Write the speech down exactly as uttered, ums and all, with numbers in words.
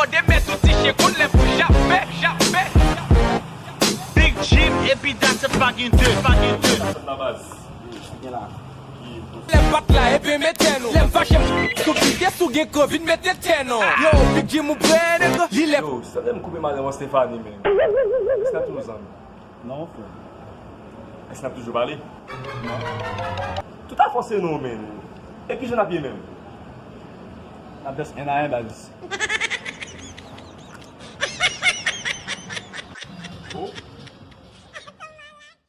Demen tout ti chen konn lè pou jape, jape. Big Jim epi Data pa gen de, pa gen de. Lè m pa t la, ebyen mete nou. Lè m fache, m sou pike, si w gen kò, vin mete tè non. Yo, Big Jim ou prè, nèg? Li lè. Yo, sa te m koupe madanm an Stephanie, men. Èske n ap toujou zanmi? Non, frè. Èske n ap toujou pale? Non. Tout afè se nou, men. E kijan n ap ye menm? N ap just en a en, baz. Oh.